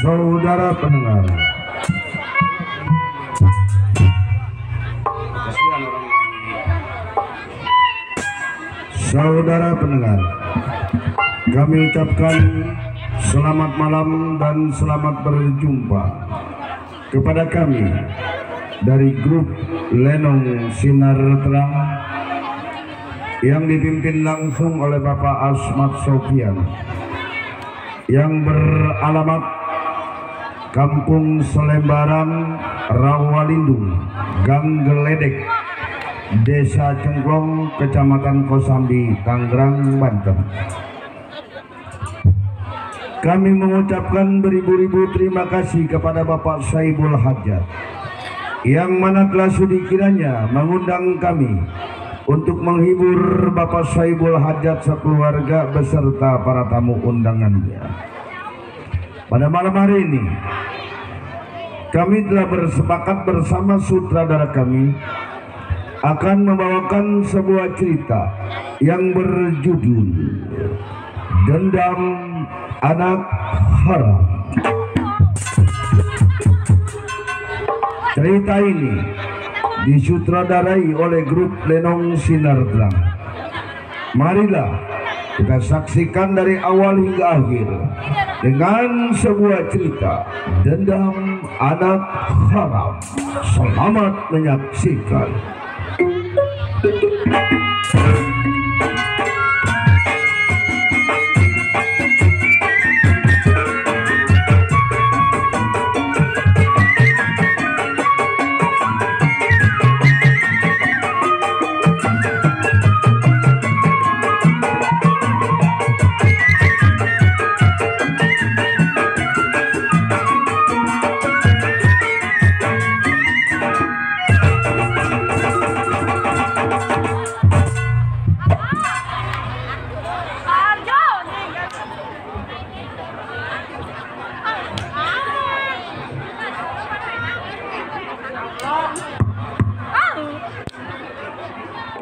Saudara pendengar, saudara pendengar, kami ucapkan selamat malam dan selamat berjumpa kepada kami dari grup Lenong Sinar Terang yang dipimpin langsung oleh Bapak Asmat Sofian yang beralamat Kampung Selembaran, Rawalindung, Gang Geledek, Desa Cengklong, Kecamatan Kosambi, Tangerang, Banten. Kami mengucapkan beribu-ribu terima kasih kepada Bapak Saibul Hajat yang mana telah sudi kiranya mengundang kami untuk menghibur Bapak Saibul Hajat sekeluarga beserta para tamu undangannya. Pada malam hari ini kami telah bersepakat bersama sutradara kami akan membawakan sebuah cerita yang berjudul Dendam Anak Haram. Cerita ini disutradarai oleh grup Lenong Sinar Terang. Marilah kita saksikan dari awal hingga akhir dengan sebuah cerita Dendam Anak Haram. Selamat menyaksikan.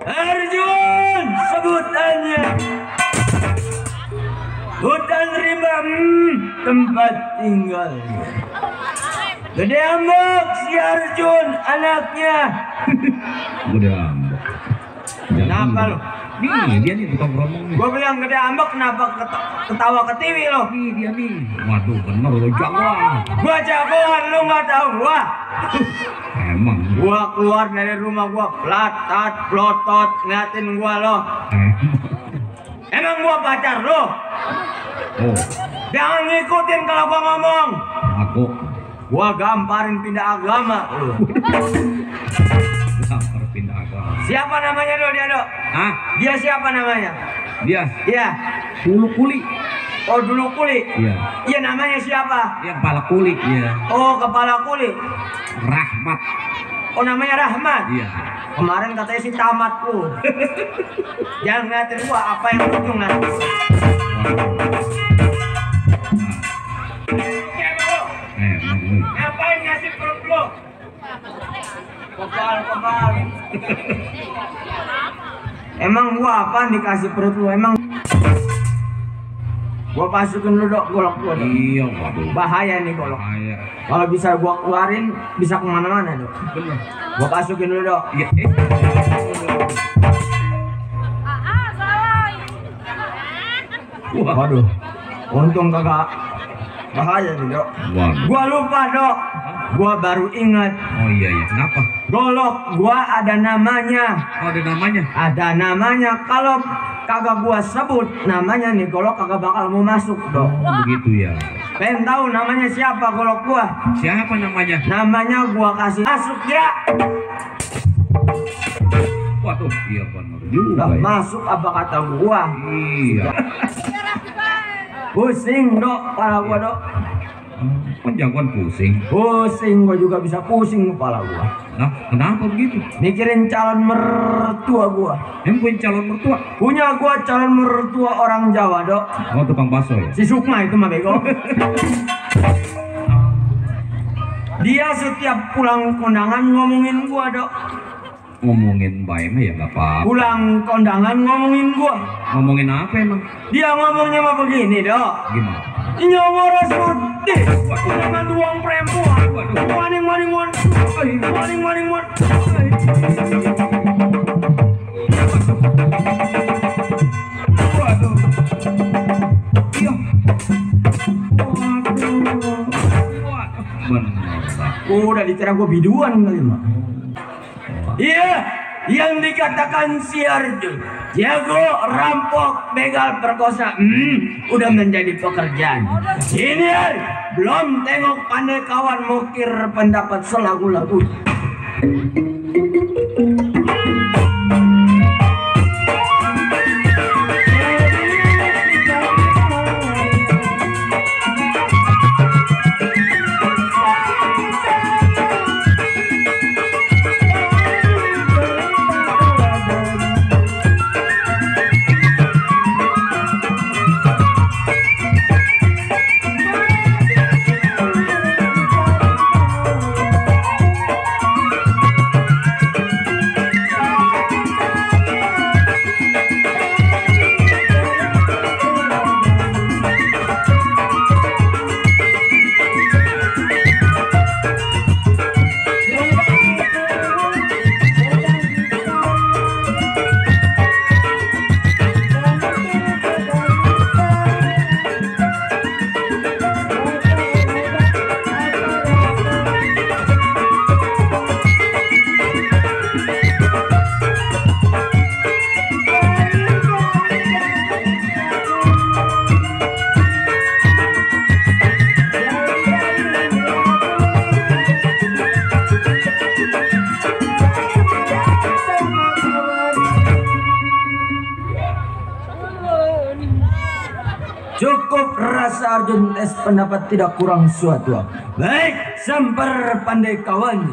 Arjun, sebutannya hutan rimba, tempat tinggalnya. Gede Ambok si Arjun anaknya. Gede Ambok. Kenapa lo? Nih dia nih tukang ngomong. Gua bilang Gede Ambok, kenapa ketawa ke TV lo? Nih dia nih. Waduh bener lo jagoan. Gua jagoan, lu nggak tahu gua. Emang Gua keluar dari rumah gua plotot ngeliatin gua lo. Emang gua pacar lo? Oh, Jangan ngikutin kalau gua ngomong. aku Gua gamparin pindah agama lo. gampar pindah agama. Siapa namanya lo dia do? Ah, Dia siapa namanya? dia Iya. bulu kulit. Oh dulu kulit. Iya. Iya namanya siapa? Dia kepala kulit. Iya. Oh kepala kulit. Rahmat. Oh namanya Rahmat. Iya. Kemarin katanya si tamat lu. Jangan ngeliatin gua apa yang ujung nanti. Ngapain ngasih perut lu? Kebal. Emang gua apaan dikasih perut lu? Emang gua masukin lu dok golok gua dok. Iya, waduh. Bahaya nih golok. Bahaya. Kalau bisa gua keluarin bisa kemana-mana dok. Bener. Gua masukin dulu dok. Iya. Waduh. Untung kagak bahaya nih dok. Waduh. Gua lupa dok. Gua baru ingat. Oh iya. Kenapa? Golok gua ada namanya. Oh, ada namanya. Ada namanya. Kalau kagak gua sebut namanya nih golok kagak bakal mau masuk dok. Oh, begitu ya. Pengen tahu namanya siapa golok gua? Siapa namanya? Namanya gua kasih masuk ya. Waduh, iya benar juga. Lah Ya. masuk apa kata gua? Iya. Pusing dok, kepala gua dok. Kan jagoan pusing. Pusing, gua juga bisa pusing kepala gua. Nah, kenapa begitu? Mikirin calon mertua gua. Yang punya calon mertua? Punya gua calon mertua orang Jawa, Dok. Oh, tukang bakso ya? Si Sukma itu mah bego. Dia setiap pulang kondangan ngomongin gua, Dok. Ngomongin baik mah ya nggak apa-apa. Pulang kondangan ngomongin gua. Ngomongin apa emang? Dia ngomongnya mah begini, Dok. Gimana? Nyawa Rasudi, kondangan uang perempuan. Maning. Waduh. Iya. Waduh. Bener. Udah dikira gua biduan kali mah. Iya, yang dikatakan si Arjun jago rampok, begal, perkosa, udah menjadi pekerjaan. Ini belum tengok pandai kawan mukir pendapat selagu-lagu. Cukup rasa Arjun tes pendapat tidak kurang suatu. Baik, semper pandai kawan.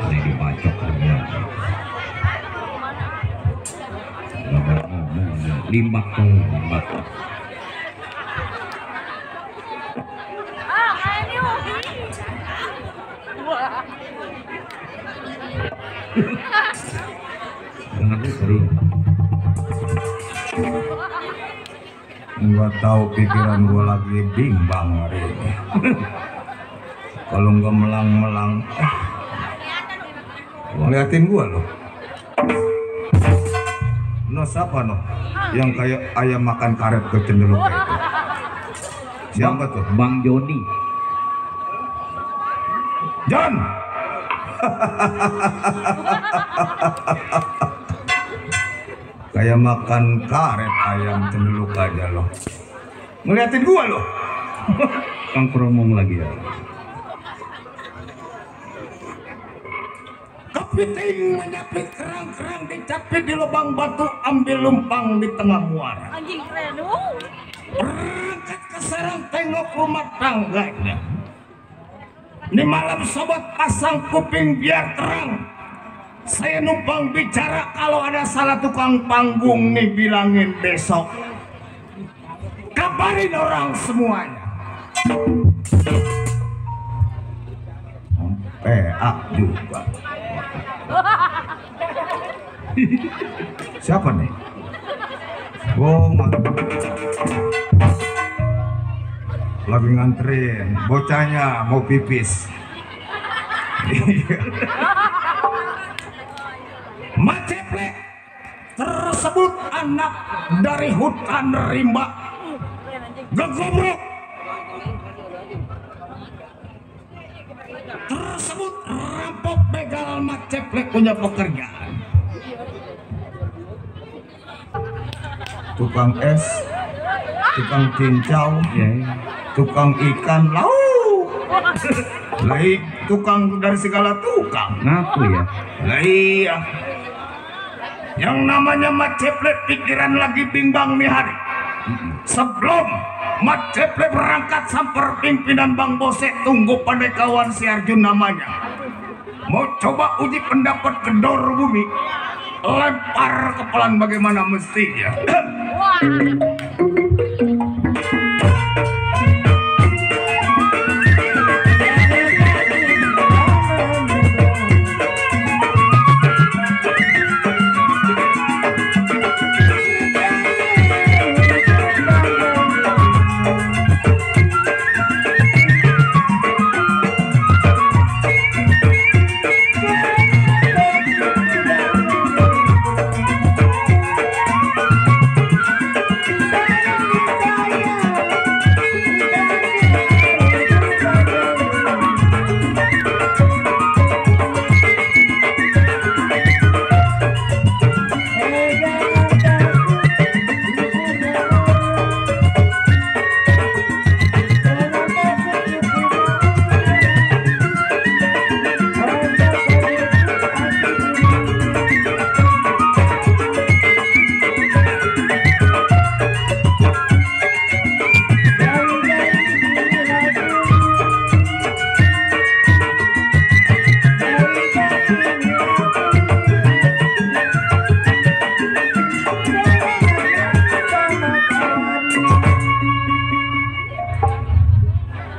Ini dibacok aja. Limbak tuh, limbak. Jangan lupa. Nggak tahu pikiran gua lagi bimbang hari ini. Kalau nggak melang-melang, ngeliatin gua loh. No siapa no? Yang kayak ayam makan karet ke cenderung kayak itu. Siapa tuh? Bang Joni. John. Kayak makan karet ayam cenderung aja loh. Ngeliatin gua loh. Kang promong lagi ya. Kepiting menyapit kerang-kerang dicapit di lubang batu, ambil lumpang di tengah muara. Anjing keren. Berangkat ke sarang tengok rumah tangganya. Ini malam sobat pasang kuping biar terang. Saya numpang bicara, kalau ada salah tukang panggung nih bilangin besok. Kabarin orang semuanya. PA juga. Siapa nih? Bong lagi nganterin bocahnya mau pipis. Maceplek tersebut anak dari hutan rimba gegobrok tersebut rampok begal. Maceplek punya pekerjaan Tukang es, tukang cincau, Ya, tukang ikan lauk, laik tukang dari segala tukang. ngaku ya. Lah iya, yang namanya Maceplek pikiran lagi bimbang nih hari. Sebelum Maceplek berangkat samper pimpinan Bang Bose, tunggu pandai kawan si Arjun namanya. Mau coba uji pendapat kedor bumi, lempar kepelan bagaimana mestinya.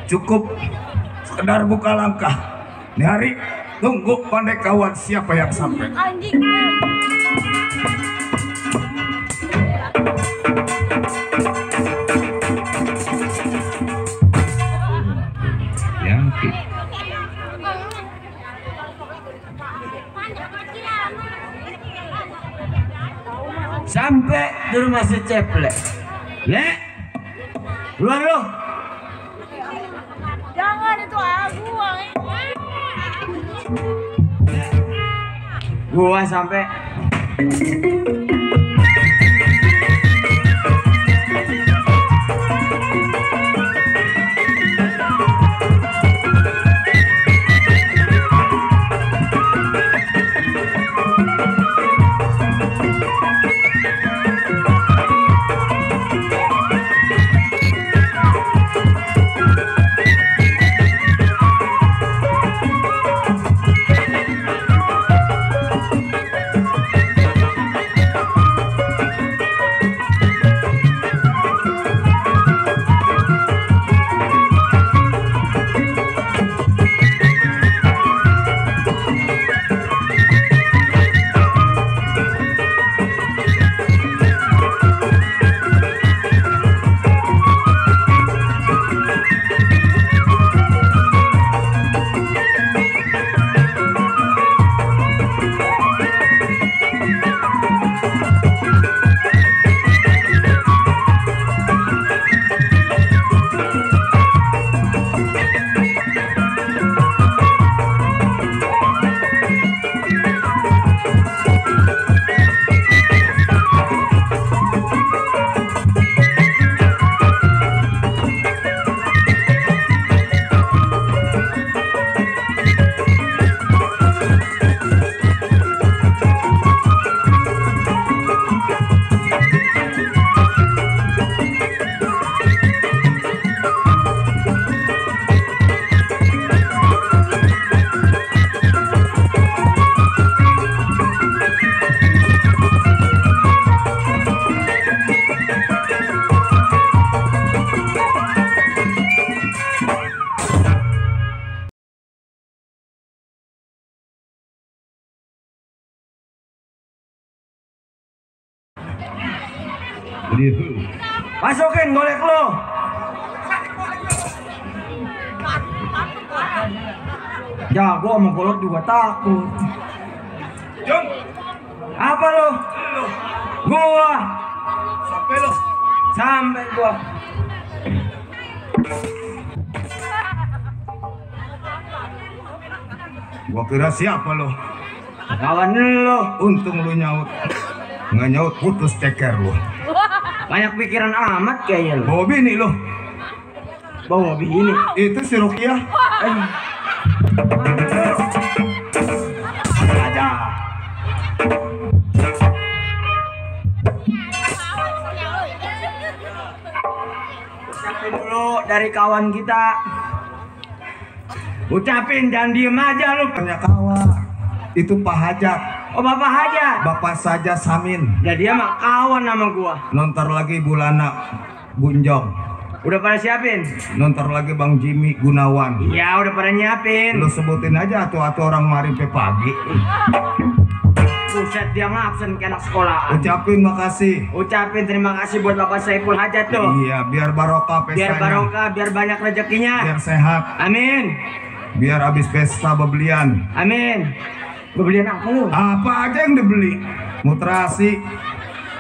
Cukup sekedar buka langkah. Nih hari tunggu pandai kawan siapa yang sampai. Anjing. Ya, Sampai di rumah si Ceplek. Lek, keluar lu. Jangan itu aku. Gua sampai. Masukin golek lo. Jago sama golok juga takut. Jun, Apa lo? Gua. sampai lo. Sampai gua. Gua kira siapa lo? Kawan lo. Untung lu nyaut. Nggak nyaut putus ceker lu. Banyak pikiran amat kayaknya lo. Bawa bini lo. Bawa bini. Itu si Rukiah. Aja. Ucapin dulu dari kawan kita. Ucapin, jangan diem aja lu. Banyak kawan. Itu Pak Hajat. Oh, Bapak aja. Bapak saja Samin. Ya dia mah kawan sama gua. Nontar lagi Bulana Bunjong. Udah pada siapin? Nontar lagi Bang Jimmy Gunawan. Ya udah pada nyiapin. Lu sebutin aja atu-atu orang mari pe pagi. Buset, dia ngabsen ke anak sekolah. Ucapin makasih. Ucapin terima kasih buat Bapak Saiful Hajat tuh. Iya, biar barokah pestanya. Biar barokah, biar banyak rezekinya. Biar sehat. Amin. Biar habis pesta bebelian. Amin. Bebelian apa lu? Apa aja yang dibeli. Mutrasi,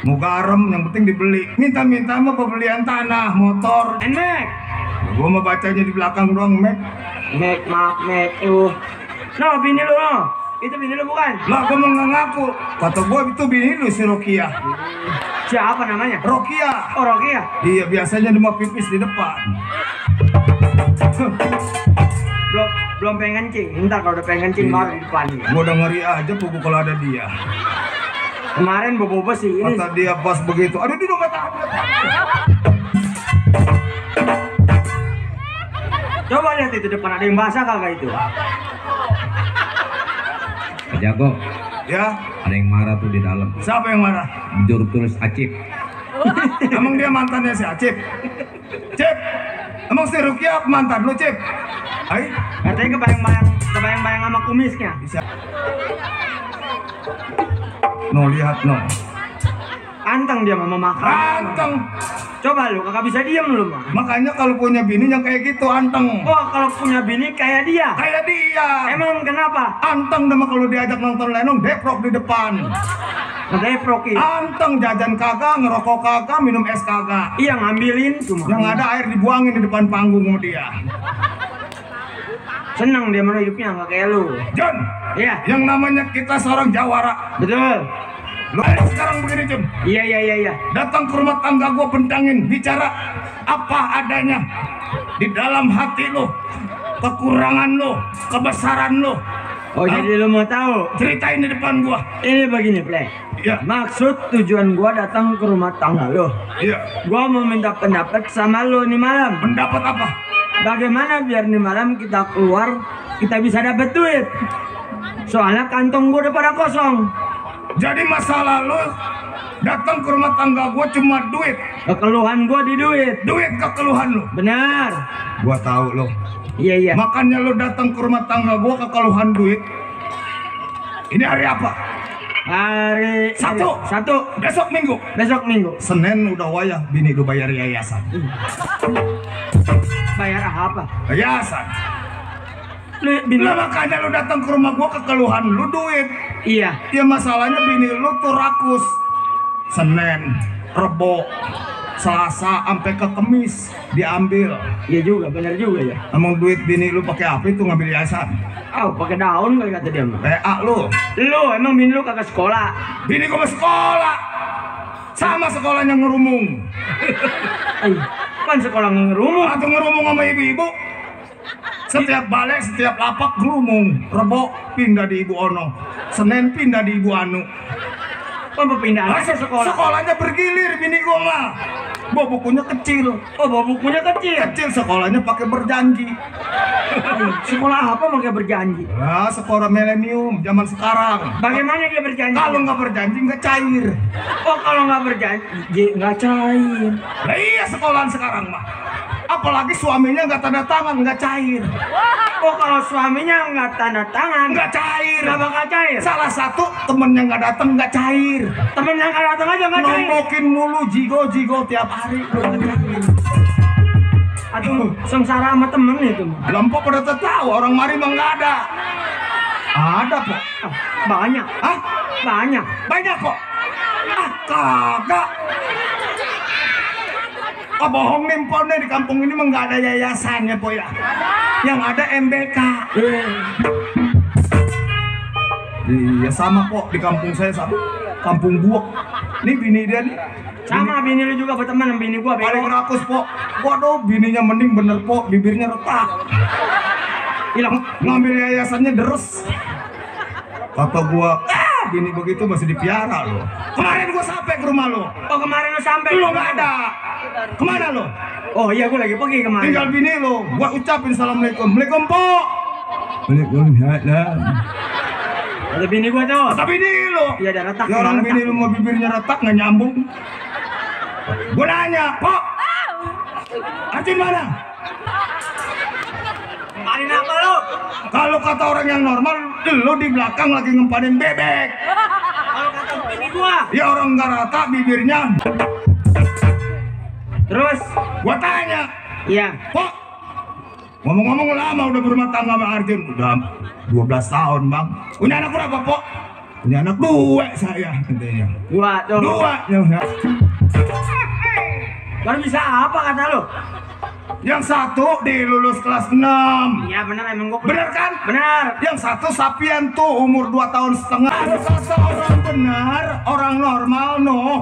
mau garam, yang penting dibeli. Minta-minta mah pembelian tanah, motor. Enek. Gua mau bacanya di belakang doang, Mek. Mek, maaf, Mek. No, bini lu, no. Itu bini lu bukan? Lah, gua mau ngaku. Kata gua itu bini lu si Rokia. Siapa namanya? Rokia. Oh, Rokia. Iya, biasanya dia mau pipis di depan. Belum pengen kencing. Ntar kalau udah pengen kencing baru di depan. Gua udah ngeri aja pupuk kalau ada dia. Kemarin bobo sih ini. Kata dia pas begitu. Aduh, dia nggak tahu. Coba lihat itu depan ada yang basah kagak itu? Pak Jago, Ya, ada yang marah tuh di dalam. siapa yang marah? Juru tulis Acip. Emang dia mantannya si Acip? Cip, emang si Rukia mantan lu, Cip? Hai, Katanya kebayang-bayang sama kumisnya. bisa. No, lihat no. Anteng dia mama makan. Anteng. Coba lu kagak bisa diem lu mah. Makanya kalau punya bini yang kayak gitu anteng. Oh, kalau punya bini kayak dia. Kayak dia. Emang kenapa? Anteng nama kalau diajak nonton lenong deprok di depan. Ngedeprok ya. Anteng jajan kagak, ngerokok kagak, minum es kagak. Iya ngambilin cuma. Yang ada air dibuangin di depan panggung sama dia. Seneng dia mana hidupnya nggak kayak lu. John, Iya, yang namanya kita seorang jawara. betul. Lu sekarang begini, John. Iya. Datang ke rumah tangga gua bentangin, bicara apa adanya di dalam hati lo, kekurangan lo, kebesaran lo. Oh, jadi lu mau tahu? Ceritain di depan gua. Ini begini, Plek. Iya. Maksud tujuan gua datang ke rumah tangga lo. Iya. Gua mau minta pendapat sama lo nih malam. Pendapat apa? Bagaimana biar nih malam kita keluar, kita bisa dapat duit. Soalnya kantong gua udah pada kosong. Jadi masalah lo datang ke rumah tangga gua cuma duit. Kekeluhan gua di duit. Duit kekeluhan lo. Benar. Gua tahu lo. Iya. Makanya lo datang ke rumah tangga gua kekeluhan duit. Ini hari apa? Hari Satu. Besok Minggu. Besok Minggu. Senin udah wayah bini lu bayar yayasan. Bayar apa? Yayasan. Bini. Lah makanya lu datang ke rumah gua kekeluhan lu duit. Iya. Ya masalahnya bini lu tuh rakus. Senin, Rebo, Selasa sampai ke Kemis diambil. Iya juga, benar juga ya. Emang duit bini lu pakai apa itu ngambil yayasan? Oh, pakai daun kali kata dia mah. PA lu. Lu emang bini lu kagak sekolah. Bini gua mau sekolah. Sama sekolahnya ngerumung. Kan sekolah ngerumah. Atau ngerumung sama ibu-ibu. Setiap balik, setiap lapak ngerumung. Rebo pindah di Ibu Ono. Senin pindah di Ibu Anu. Kan perpindahan aja sekolah. Sekolahnya bergilir bini gua mah. Bawa bukunya kecil. Oh, bawa bukunya kecil. Kecil sekolahnya pakai berjanji. Sekolah apa makanya berjanji? Nah, sekolah milenium zaman sekarang. Bagaimana dia berjanji? Kalau nggak berjanji nggak cair. Oh, kalau nggak berjanji nggak cair. Nah iya sekolahan sekarang mah. apalagi suaminya nggak tanda tangan, nggak cair. Oh, kalau suaminya nggak tanda tangan, Nggak cair. nggak bakal cair. Salah satu temennya nggak datang, nggak cair. Temen yang nggak datang aja nggak cair. Nombokin mulu jigo tiap hari. Aduh, sengsara sama temen itu. Lampu pada tahu orang mari mah nggak ada. Ada kok. Banyak, Hah? banyak. Banyak kok. Ah, kagak. Oh, bohong nih Mpok nih, di kampung ini mah nggak ada yayasannya po ya. Yang ada MBK. Iya sama kok di kampung saya sama. Kampung Buok. Nih bini dia nih. Sama bini lu juga berteman sama bini gua. Paling Bego. rakus po. Waduh bininya mending bener po, bibirnya retak. Hilang. Ngambil yayasannya deres. Kata gua, bini begitu masih dipiara lo. Kemarin gua sampai ke rumah lo. Oh, kemarin lu sampai. Lu nggak ada. Kemana lo? Oh iya, gua lagi pergi kemarin. Tinggal bini lo. Gua ucapin assalamualaikum. Waalaikumsalam po. Waalaikumsalam. Ada bini gua tuh. Kata bini lo. Iya, ada retak. Ya orang bini lo mau bibirnya retak nggak nyambung. Gua nanya, Pok. Arjun mana? Kemarin apa lu? Kalau kata orang yang normal, lo di belakang lagi ngempanin bebek. Kalau kata bini gua. Ya orang nggak rata bibirnya. Terus? Gua tanya, Iya. Pok. Ngomong-ngomong lama udah berumah tangga sama Arjun. Udah 12 tahun bang. Punya anak berapa Pok? Punya anak 2 saya katanya. Gua tuh. 2 ya. Baru bisa apa kata lu? Yang satu dilulus kelas 6. Iya benar, emang gua. Bener kan? Benar. Yang satu sapian tuh umur 2 tahun setengah. Kalau kata orang benar, orang normal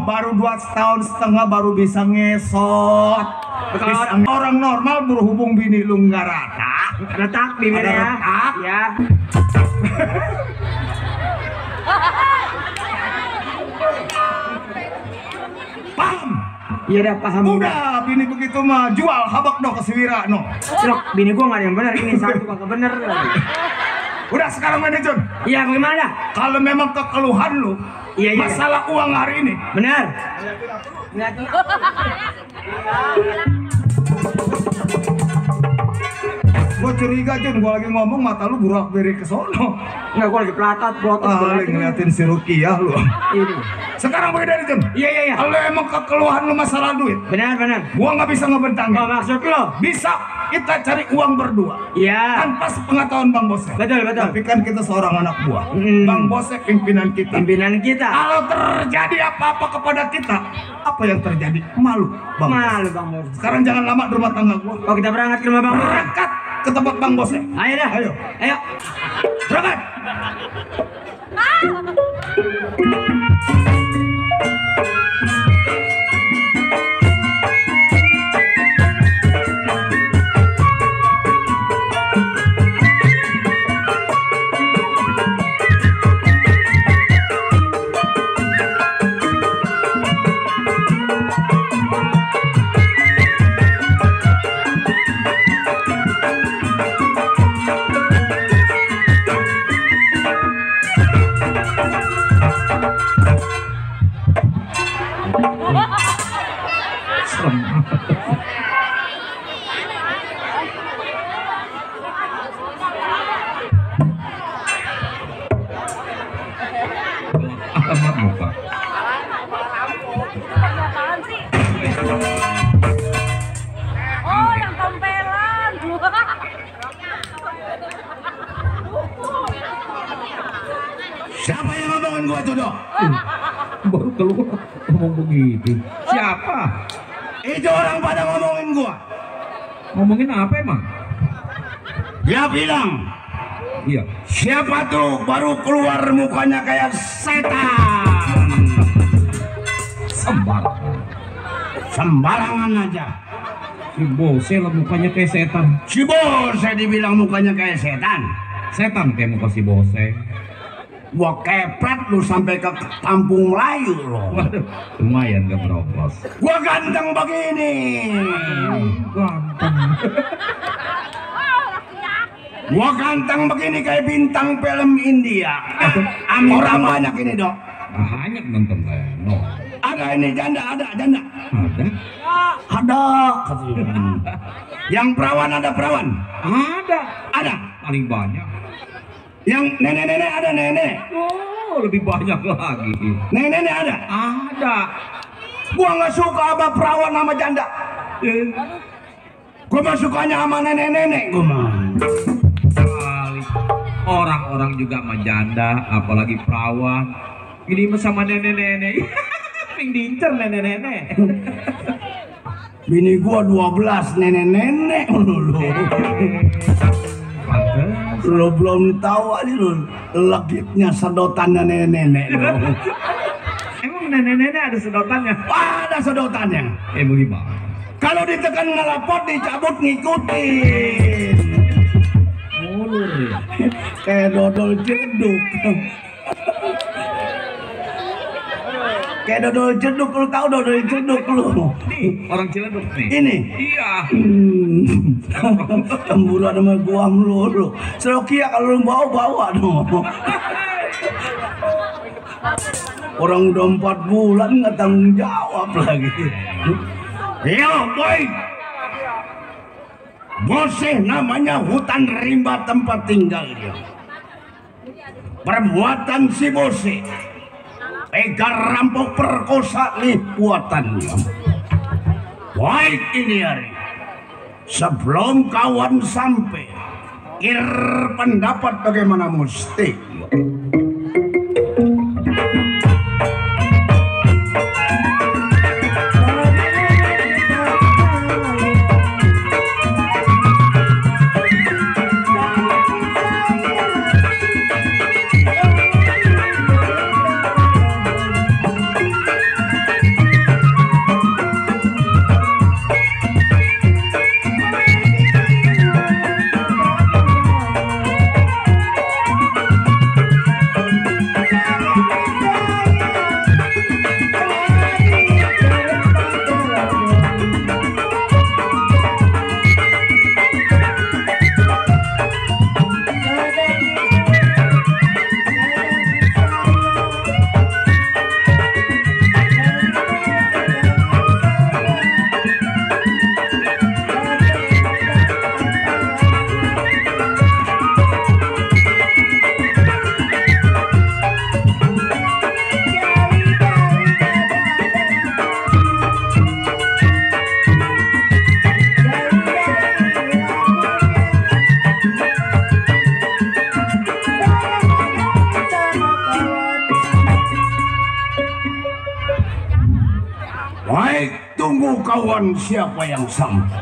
baru 2 tahun setengah baru bisa ngesot. Orang normal berhubung bini lu nggak rata. Retak bibirnya. Ada retak. Ya. Paham? Iya udah paham. Udah bini begitu mah jual habak dong ke si Wira no. Loh, bini gua nggak ada yang benar, ini satu kagak bener lagi. Udah sekarang mana Jun? Iya bagaimana dah? Kalau memang kekeluhan lu Iya. masalah uang hari ini, Benar. Nggak. gua curiga Jun, gua lagi ngomong mata lu burak beri ke sono. Enggak, gua lagi pelatat, berotot. Lagi ngeliatin si Rukiah lu. Ini. Sekarang beda nih Jun. Iya. Kalau emang kekeluhan lu masalah duit, Benar. gua nggak bisa ngebentangin. Oh, maksud lo? Bisa kita cari uang berdua Iya. tanpa sepengetahuan Bang Bosek. Betul. Tapi kan kita seorang anak buah. Mm. Bang Bosek pimpinan kita. Pimpinan kita. Kalau terjadi apa-apa kepada kita, apa yang terjadi? Malu, Bang. Malu Bang Bos. Sekarang jangan lama di rumah tangga gua. Oh, kita berangkat ke rumah Bang Bos. Berangkat ke tempat Bang Bosek. Ayo dah. Ayo. Berangkat. Alamat muka. Oh, yang tempelan. Siapa yang ngomongin gua tuh, Dok? Baru keluar ngomong begitu. Siapa? Itu orang pada ngomongin gua. Ngomongin apa emang? Dia bilang, Iya. siapa tuh baru keluar mukanya kayak setan. Sembarangan aja. Si Bose lah mukanya kayak setan. Si bos saya dibilang mukanya kayak setan. Setan kayak muka si Bose. Gua kepret lu sampai ke kampung Melayu loh. Waduh, lumayan gak beroplos. Gua ganteng begini. Ganteng. Gua ganteng begini kayak bintang film India. Orang banyak ini, Dok. Banyak nonton Leno. Ada ini janda, ada janda. Ada. Ada. Yang perawan ada perawan. Ada. Ada. Paling banyak. Yang nenek-nenek ada nenek. Oh, lebih banyak lagi. Nenek-nenek ada. Ada. Gua nggak suka sama perawan sama janda. Gua mah sukanya sama nenek-nenek. Gua mah. Sekali. Orang-orang juga sama janda, apalagi perawan. Ini mah sama nenek-nenek. Yang diincer nenek-nenek. Bini gua 12 nenek-nenek lu. Pantes. Lo belum tahu aja lu legitnya sedotannya nenek-nenek lu. Emang nenek-nenek ada sedotannya? Wah, ada sedotannya. Bagaimana? Kalau ditekan ngelapot dicabut ngikutin. Mulur ya. Kayak dodol jeduk. Kayak dodol jeduk, lu tahu dodol jeduk lu? Nih, orang Ciledug nih. Ini. Iya. Cemburu sama gua melulu. Serokia kalau lu bawa dong. Orang udah 4 bulan nggak tanggung jawab lagi. Yo boy, Bose namanya hutan rimba tempat tinggal dia. Perbuatan si Bose, pegar rampok perkosa nih buatannya. Baik ini hari, sebelum kawan sampai, pendapat bagaimana mesti. Baik, tunggu kawan siapa yang sampai.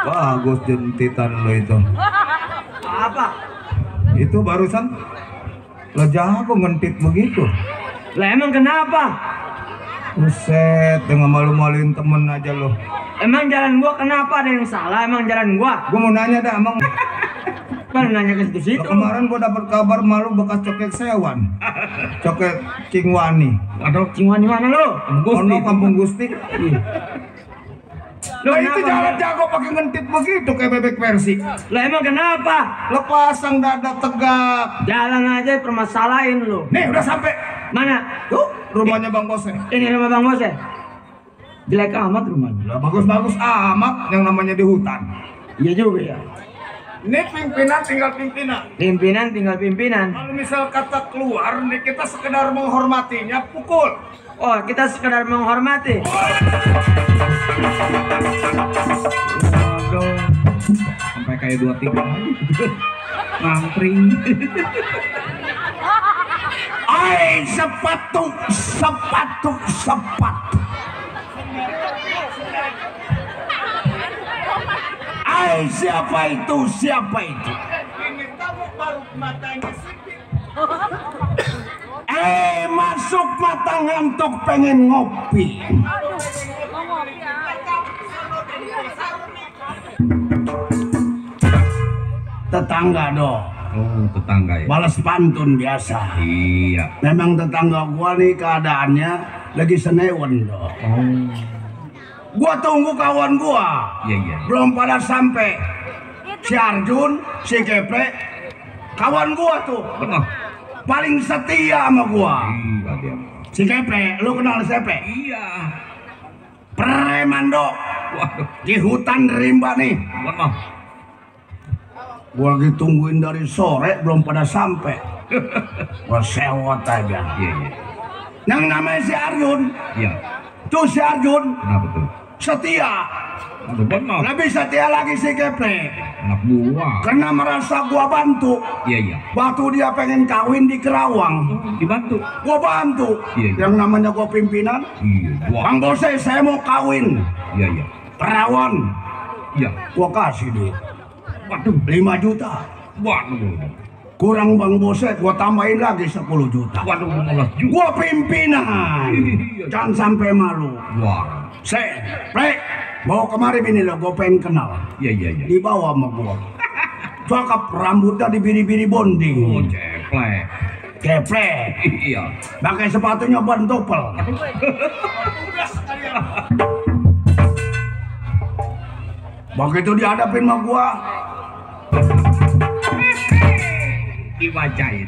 Bagus jentitan lo itu. Apa? Itu barusan lo jago ngentit begitu. Lah emang kenapa? Buset, dengan malu-maluin temen aja lo. Emang jalan gua kenapa ada yang salah? Emang jalan gua? Gua mau nanya dah, emang Kan nanya ke situ. kemarin gua dapat kabar malu bekas coket sewan. Coket Cingwani. Aduh, Cingwani mana lo? Ono Kampung Gusti. Lo Nah, itu jalan jago pakai ngentit begitu kayak bebek Persi. Lah emang kenapa? Lo pasang dada tegap. Jalan aja permasalahin lo. Nih udah sampai. Mana? Tuh rumahnya Bang Bose. Ini rumah Bang Bos ya? Jelek amat rumahnya. Lah bagus-bagus amat yang namanya di hutan. Iya juga ya. Ini pimpinan tinggal pimpinan. Pimpinan tinggal pimpinan. Kalau misal kata keluar, nih kita sekedar menghormatinya, pukul. Oh, kita sekedar menghormati. Waduh. Sampai kayak 2-3 ngantri. Ai, sepatu. Ai, siapa itu? Ini tamu baru matanya sipit. Masuk mata ngantuk pengen ngopi. Tetangga dong. Oh, tetangga ya. Balas pantun biasa. Iya. Memang tetangga gua nih keadaannya lagi senewen dong. Oh. Gua tunggu kawan gua. Iya, iya. Belum pada sampai. Si Arjun, si Geprek, kawan gua tuh Benar. paling setia sama gua. Iya, dia. Si Geprek, lu kenal si Geprek? Iya. Preman dok Waduh. di hutan rimba nih. Benar. Gua lagi tungguin dari sore belum pada sampai. Gua sewot aja. Iya, iya. Yang namanya si Arjun, Iya. tuh si Arjun Kenapa tuh? setia. Aduh, benar. Lebih setia lagi si Geprek. Anak buah. Karena merasa gua bantu. Iya, iya. Waktu dia pengen kawin di Kerawang, Dibantu. gua bantu. Iya, iya. Yang namanya gua pimpinan. Iya. Wah. Bang Bose, saya mau kawin. Iya, iya. Perawan. Iya. Gua kasih duit. Waduh. 5 juta. Waduh. Kurang Bang Bose, gua tambahin lagi 10 juta. Waduh, 15 juta. Gua pimpinan. Iya. Jangan sampai malu. Wah. Prek, bawa kemari bini lo, gua pengen kenal. Iya, iya, iya. Dibawa sama gua. Cakep, rambutnya dibiri-biri Oh, bonding. ceplek. Geprek. Iya. Pakai sepatunya ban topel. Begitu dihadapin sama gua, Dibacain.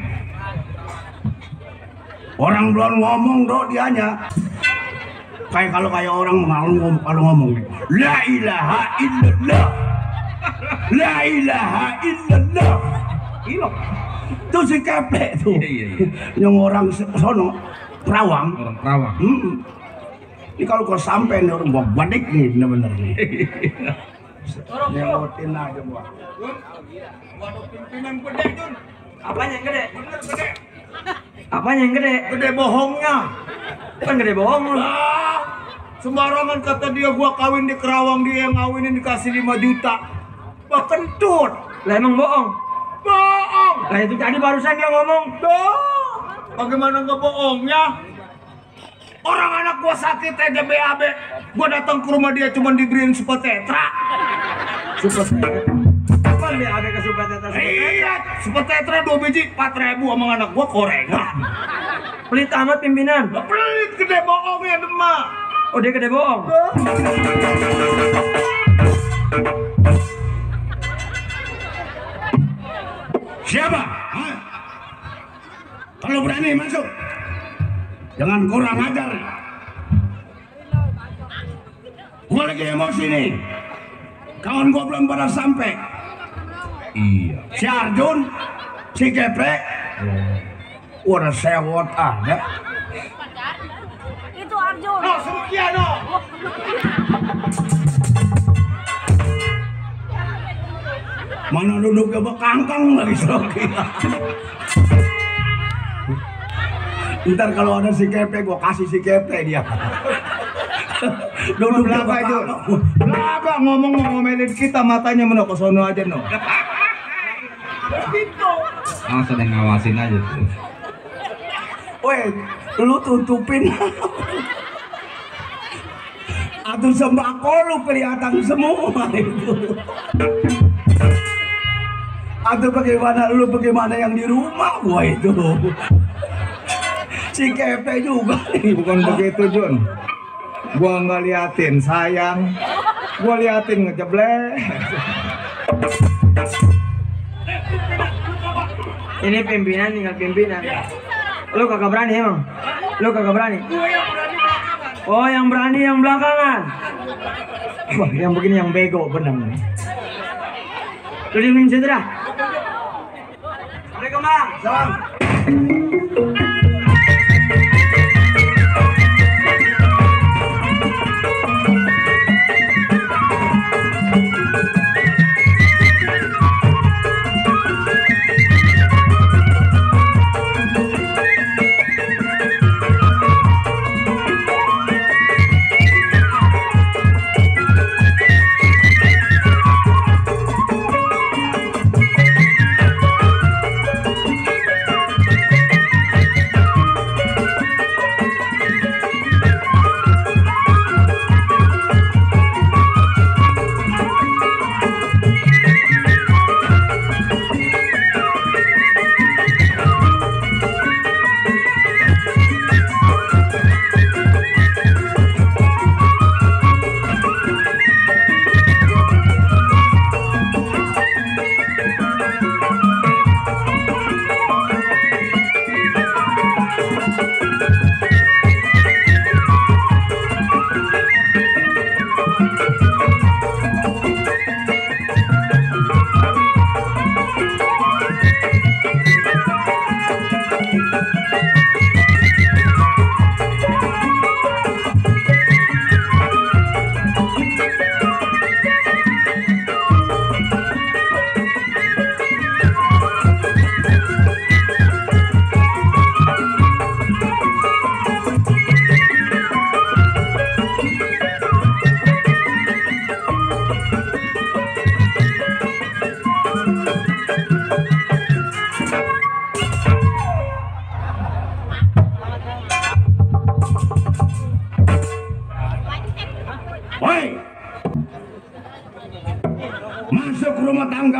orang belum ngomong dong dianya. Kayak orang kalau ngomong, la ilaha illallah, la ilaha illallah. Iya. Itu si Geprek tuh, Iya, iya, iya. yang orang sono Perawang. Orang Perawang. Ini kalau gua sampai nih orang gua badik nih bener-bener nih. Nyelotin aja gua. Waduh, pimpinan gede Jun. Apanya yang gede? Bener gede. Apanya yang gede? Gede bohongnya. Kan gede bohong lu. Ah, sembarangan kata dia gua kawin di Kerawang, dia yang ngawinin dikasih 5 juta. Bah kentut. Lah emang bohong. Bohong. Lah itu tadi barusan dia ngomong. Bagaimana nggak bohongnya? Orang anak gua sakit aja BAB. Gua datang ke rumah dia cuma dibeliin Super Tetra. Super. Kapan dia ada ke Super Tetra? Iya, Super Tetra 2 biji 4.000 sama anak gua korengan. Pelit amat pimpinan. Pelit gede bohongnya demak. Oh dia gede bohong. Siapa? Hah? Kalau berani masuk, jangan kurang ajar. Gua lagi emosi nih. Kawan gua belum pada sampai. Iya. Si Arjun, si Geprek, udah sewot ada. Itu Arjun. No, semuanya no. Mana duduknya bekangkang lagi Soki. Ntar kalau ada si Geprek, gua kasih si Geprek dia. Duduk Belakang aja. Belakang ngomong ngomelin kita matanya meno ke sono aja no. Ah, sedang ngawasin aja tuh. Weh, lu tutupin. Atau sembako lu kelihatan semua itu. Atau bagaimana yang di rumah gua itu. Si Kepe juga nih. Bukan begitu Jun. Gua nggak liatin sayang. Gua liatin ngejeblek. Ini pimpinan tinggal pimpinan. Lu kagak berani emang? Lu kagak berani? Oh yang berani yang belakangan. Wah yang begini yang bego benar nih. Lu diemin situ dah. Assalamualaikum bang. Salam.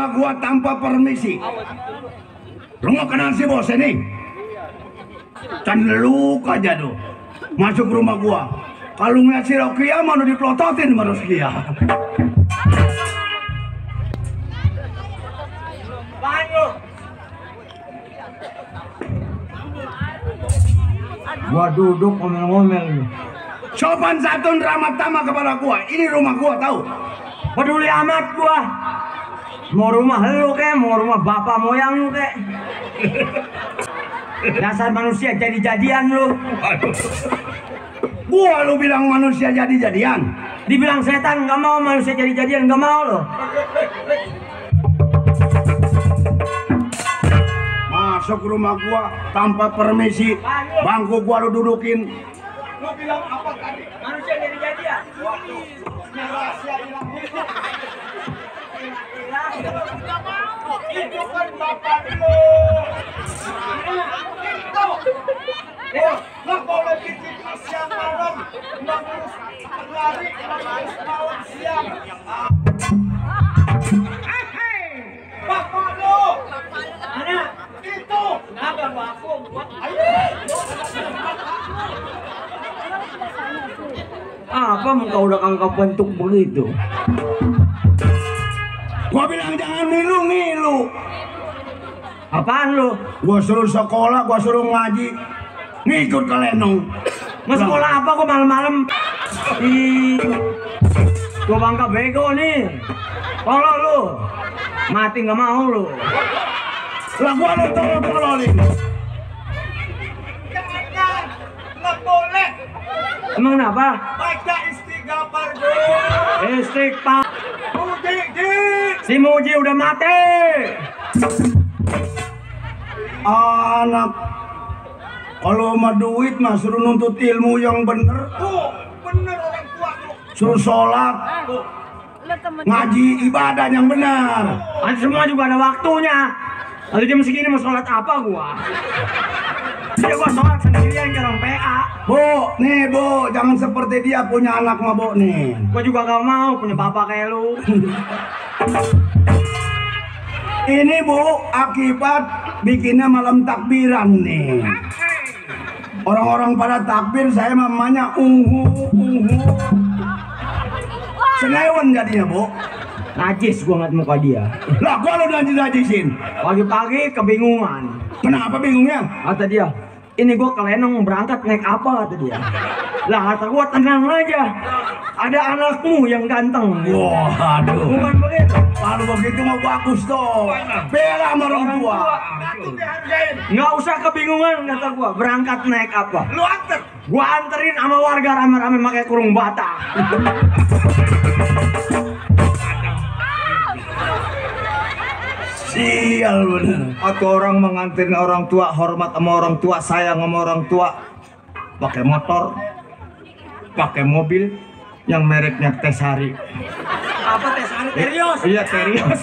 rumah gua tanpa permisi. Lu nggak kenal si bos ini? Candeluk aja tuh. Masuk rumah gua. Kalau ngeliat si Rokia mau diplototin sama Rokia. Gua duduk ngomel-ngomel nih. Sopan santun ramah tamah kepada gua. Ini rumah gua tahu. Peduli amat gua. Mau rumah lu kek, mau rumah bapak moyang lu kek. Dasar manusia jadi-jadian lu. Gua lu bilang manusia jadi-jadian. Dibilang setan nggak mau, manusia jadi-jadian nggak mau lo. Masuk rumah gua tanpa permisi. Bangku gua lu dudukin. Lu bilang apa tadi? Manusia jadi-jadian. Itu kan bapak lu. Nggak boleh bikin siang malam. Nggak harus lari, nggak harus malam siang. Bapak lu. Mana? Itu. Kenapa bapak? Apa muka udah kangkap bentuk begitu? Gua bilang jangan ngilu-ngilu. Apaan lu? Gua suruh sekolah, gua suruh ngaji, ngikut ke Lenong. Mau sekolah apa gua malam-malam? Ih, gua bangka bego nih. Tolong lu, mati nggak mau lu. Lah gua lu tolong-tolongin. Jangan, nggak boleh. Emang kenapa? Baca istighfar dulu. Istighfar. Muji. Si Muji udah mati. Anak, kalau sama duit mah suruh nuntut ilmu yang bener. Tuh, bener orang tua tuh. Suruh sholat, ngaji ibadah yang benar. Kan semua juga ada waktunya. Lalu jam segini mau sholat apa gua? Dia gua sholat sendirian ke orang PA. Bu, nih bu, jangan seperti dia punya anak mah bu nih. Gua juga gak mau punya bapak kayak lu. Ini bu, akibat bikinnya malam takbiran nih. Orang-orang pada takbir, saya mamanya ungu. Senewan jadinya bu. Najis gua ngeliat muka dia. Lah gua lu najisin. Pagi-pagi kebingungan. Kenapa bingungnya? Kata dia, ini gua ke Lenong berangkat naik apa kata dia. Lah kata gua tenang aja. Ada anakmu yang ganteng. Wah, aduh. Bukan begitu. Kalau begitu mau bagus tuh. Bela sama orang tua. Nggak usah kebingungan kata gua. Berangkat naik apa? Lu anter. Gua anterin sama warga rame-rame pakai kurung bata. Sial bener. Atau orang mengantin orang tua, hormat sama orang tua, sayang sama orang tua, pakai motor, pakai mobil yang mereknya Tesari. Apa Tesari? Terios? Iya Terios.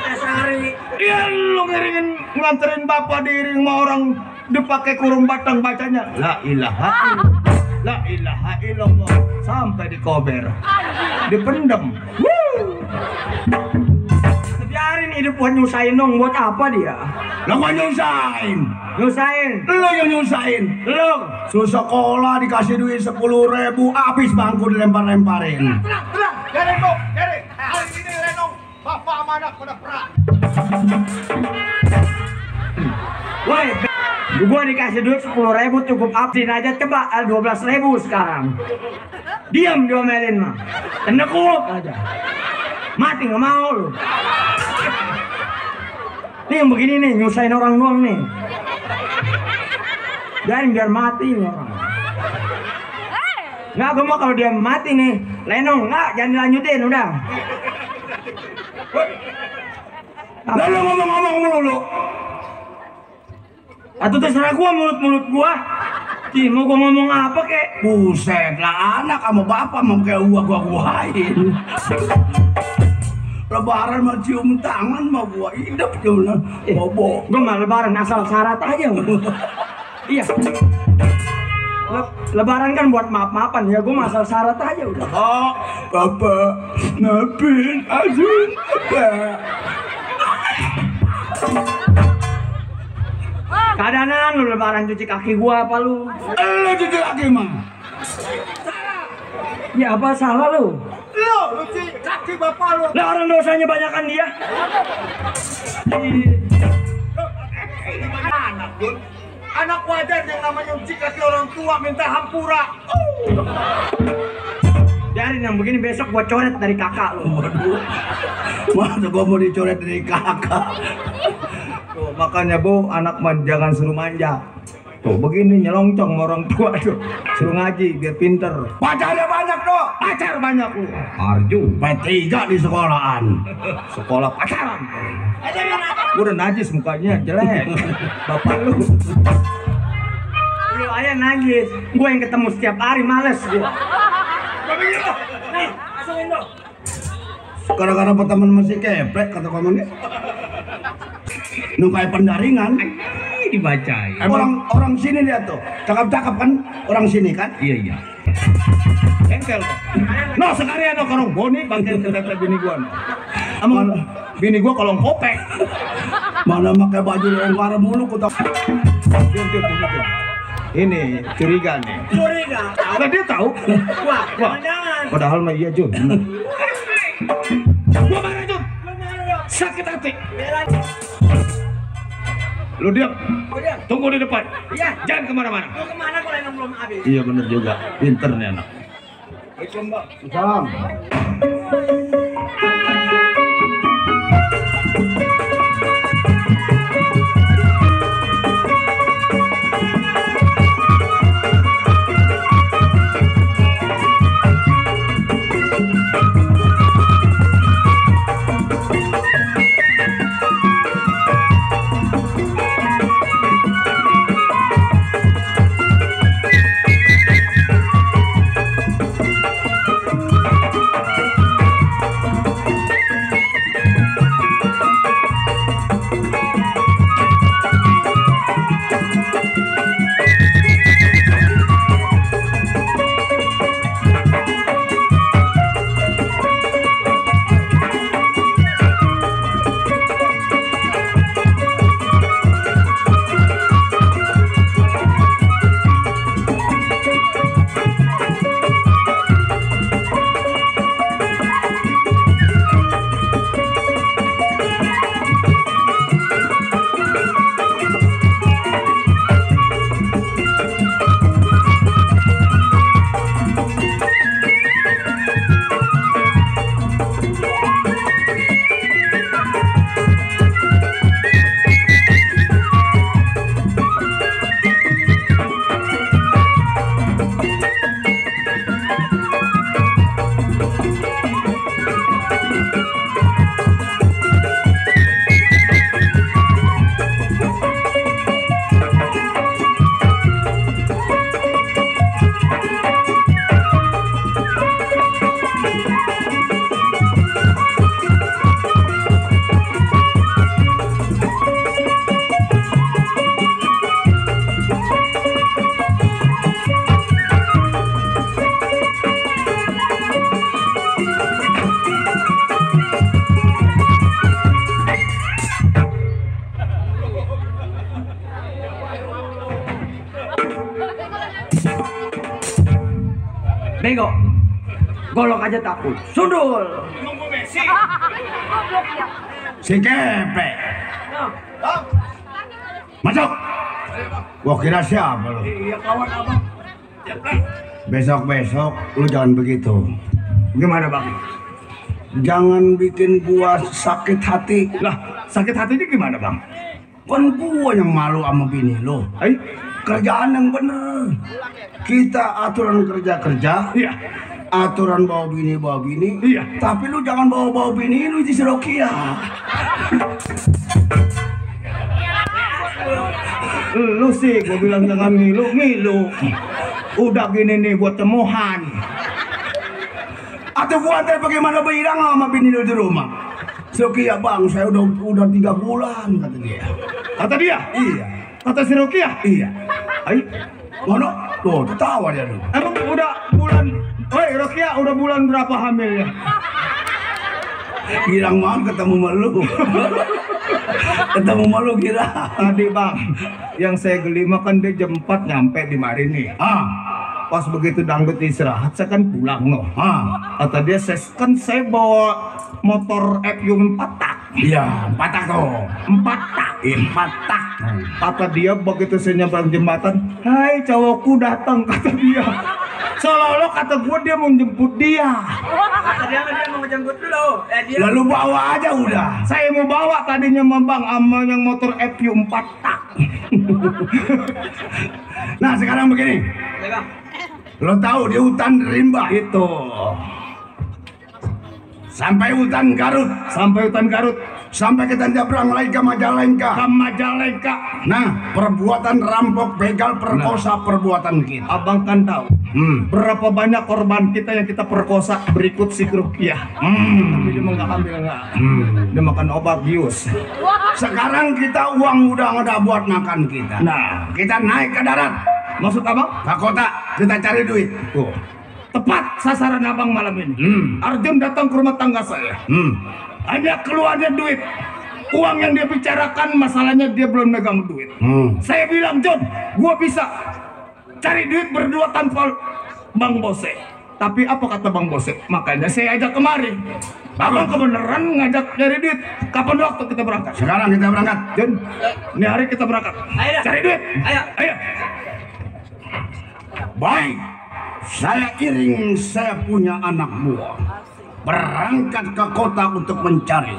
Tesari. Iya lu ngiringin nganterin bapak diiring sama orang dipakai kurung batang bacanya La ilaha illallah, La ilaha illallah sampai dikober, dipendem. Biarin hidup buat nyusahin dong, buat apa dia? Lah gua nyusahin. Nyusahin? Lu yang nyusahin. Lu? Suruh sekolah dikasih duit 10.000, habis bangku dilempar-lemparin. Tenang, Derek, hari ini Lenong, bapak sama anak pada perang. Woi, gua dikasih duit 10.000 cukup absin aja, coba 12.000 sekarang. Diam diomelin mah. Tenekuk aja. Mati nggak mau lu. Nih yang begini nih, nyusahin orang doang nih. Biar mati nih orang. Nggak, gue mau kalau dia mati nih, Lenong, nggak, jangan dilanjutin, udah. Lalu ngomong-ngomong mulu. Atau terserah gua, mulut gua. Ih, mau gua ngomong apa kek? Buset lah, anak sama bapak mau kayak gua-guain. Lebaran mah cium tangan mah gua hidup gimana? Bobo. Gua mah lebaran asal syarat aja. Iya. Lebaran kan buat maaf-maafan ya, gua mah asal syarat aja udah. Oh, bapak ngapin aja. Kadanan lu lebaran cuci kaki gua apa lu? Lu cuci kaki mah. Ya apa salah lu? Lu cuci kaki bapak lu. Lah orang dosanya banyakan dia. Anak Jun, anak wajar yang namanya cuci kaki orang tua minta hampura. Biarin yang begini besok gua coret dari kakak lu. Waduh. Masa gua mau dicoret dari kakak. Tuh, makanya Bu, anak jangan suruh manja. Tuh begini nyelongcong sama orang tua tuh. Suruh ngaji biar pinter. Pacarnya banyak dong. Pacar banyak lu. Arju, P3 di sekolahan. Sekolah pacaran. Gua udah najis mukanya, jelek. Bapak lu. Lu ayah nangis. Gua yang ketemu setiap hari males gua. Nih, masukin dong. Gara-gara teman masih keplek kata komannya. Nu kayak pendaringan. Dibacain. Orang sini lihat tuh. Cakep-cakep kan orang sini kan? Iya. Engkel. No sekalian no korong boni bagian ke bini gua. No. Amang bini gua kolong kopek. Mana pakai baju longgar mulu kutak. Diam. Ini curiga nih. Curiga. Nah, dia tahu. Wah, Wah. jangan. Padahal mah iya Jun. Gua marah Jun. Sakit hati. Lu diam. Tunggu di depan. Iya. Jangan kemana-mana. Lu kemana kalau yang belum habis? Iya bener juga. Pinter nih anak. Salam. Bego. Golok aja takut. Sundul. Nunggu Messi. Goblok ya. Si kepe. Masuk. Gua kira siapa lu? Iya kawan abang. Besok-besok lu jangan begitu. Gimana bang? Jangan bikin gua sakit hati. Lah sakit hatinya gimana bang? Kan gua yang malu sama bini lu. Kerjaan yang bener. Kita aturan kerja-kerja. Iya. Aturan bawa bini. Iya. Tapi lu jangan bawa bini lu di Sirokia. Lu sih gua bilang jangan ngilu. Udah gini nih gua temuhan. Atau gua antar bagaimana bilang sama bini lu di rumah. Sirokia bang, saya udah 3 bulan kata dia. Kata dia? Iya. Kata si Rukiah? Iya. Ay, Mana? Tuh, ketawa dia lu. emang udah bulan? Oi Rukiah udah bulan berapa hamilnya? Girang mau ketemu malu. Ketemu malu kira. Tadi bang, yang saya geli mah kan dia jam 4 nyampe di mari nih. Pas begitu dangdut istirahat, saya kan pulang loh. Kata dia, saya bawa motor FU 4 tak. Iya, 4 tak tuh. 4 tak. 4 tak. Kata dia begitu saya nyebrang jembatan, hai cowokku datang, kata dia. Seolah-olah kata gue dia mau jemput dia. Dia mau jemput dulu. Dia Lalu bawa aja udah. Saya mau bawa tadinya bang sama yang motor FU 4 tak. Nah sekarang begini. Lo tahu di hutan rimba Itu sampai hutan Garut, sampai hutan Garut, sampai kita nyebrang lagi ke Majalengka. ke Majalengka. Nah, perbuatan rampok, begal, perkosa, perbuatan kita. Abang kan tahu berapa banyak korban kita yang kita perkosa berikut si Rukiah. Tapi dia nggak ambil nggak. Dia makan obat bius. Sekarang kita uang udah ada buat makan kita. Nah, Kita naik ke darat, maksud abang? ke kota, kita cari duit. Tuh. Tepat sasaran abang malam ini. Arjun datang ke rumah tangga saya. Hanya keluarnya duit. Uang yang dia bicarakan masalahnya dia belum megang duit. Saya bilang, John, gua bisa cari duit berdua tanpa Bang Bose. Tapi apa kata Bang Bose? Makanya saya ajak kemari. Abang kebenaran ngajak cari duit. Kapan waktu kita berangkat? Sekarang kita berangkat. John, ini hari kita berangkat. Ayo. Cari duit. Ayo. Baik, saya iring saya punya anak buah berangkat ke kota untuk mencari.